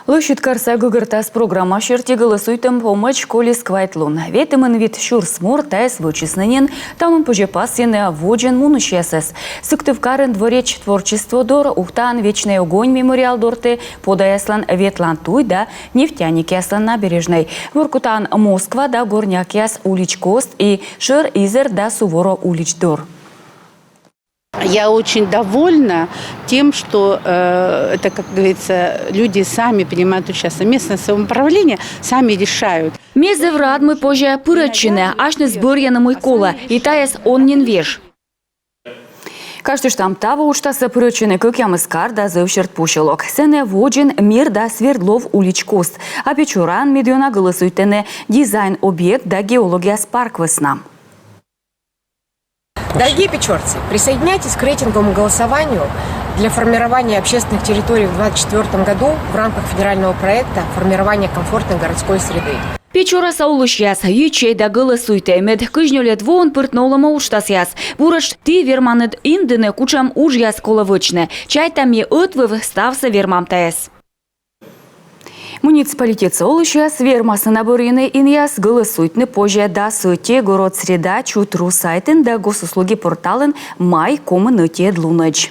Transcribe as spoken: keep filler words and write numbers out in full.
Лӧсьыд карса гӧгӧртас программа серти гӧлӧсуйтӧм помӧдз колис квайт лун. Ветымын вит сюрс морт тайӧс вӧчисны нин. Талун позьӧ пасйыны водзын мунысьясӧс. Сыктывкарын «Дворец творчества» дор, Ухтаын «Вечный огонь» мемориал дорті, Подаяслӧн «Ветлан туй» да «Нефтяникъяслӧн набережнӧй», Воркутаын «Москва» да «Горнякъяс» улич кост и шӧр Изӧр да Суворов улич дор. Я очень довольна тем, что э, это, как говорится, люди сами принимают участие. Местное самоуправление сами решают. Ме зэв рад, мый позьӧ пырӧдчыны, асьныс бӧрйӧны, мый колӧ, и тайӧс он нин веж. Казьтыштам, таво уджтасӧ пырӧдчӧны кӧкъямыс кар да зэв сьӧрт посёлок. Сэні водзын Мир да Свердлов улич кост. А Печораын медъёна гӧлӧсуйтӧны дизайн-объект да геологъяс парк вӧсна. Дорогие печорцы, присоединяйтесь к рейтинговому голосованию для формирования общественных территорий в двадцать четвёртом году в рамках федерального проекта «Формирование комфортной городской среды». Печораса олысьяс, йитчӧй да гӧлӧсуйтӧй, мед кызь нёльӧд воын пыртны олӧмӧ уджтасъяс. Буретш ті верманныд индыны, кутшӧм уджъяс колӧ вӧчны. Чайта, ми ӧтвыв ставсӧ вермам тайӧс. Муниципалитетса олысьяс вермасны на бӧрйыны инъяс. Гӧлӧсуйтны позьӧ дас ӧти «Городсреда чут ру» сайтын да «Госуслуги» порталын май комын ӧтиӧд лунӧдз.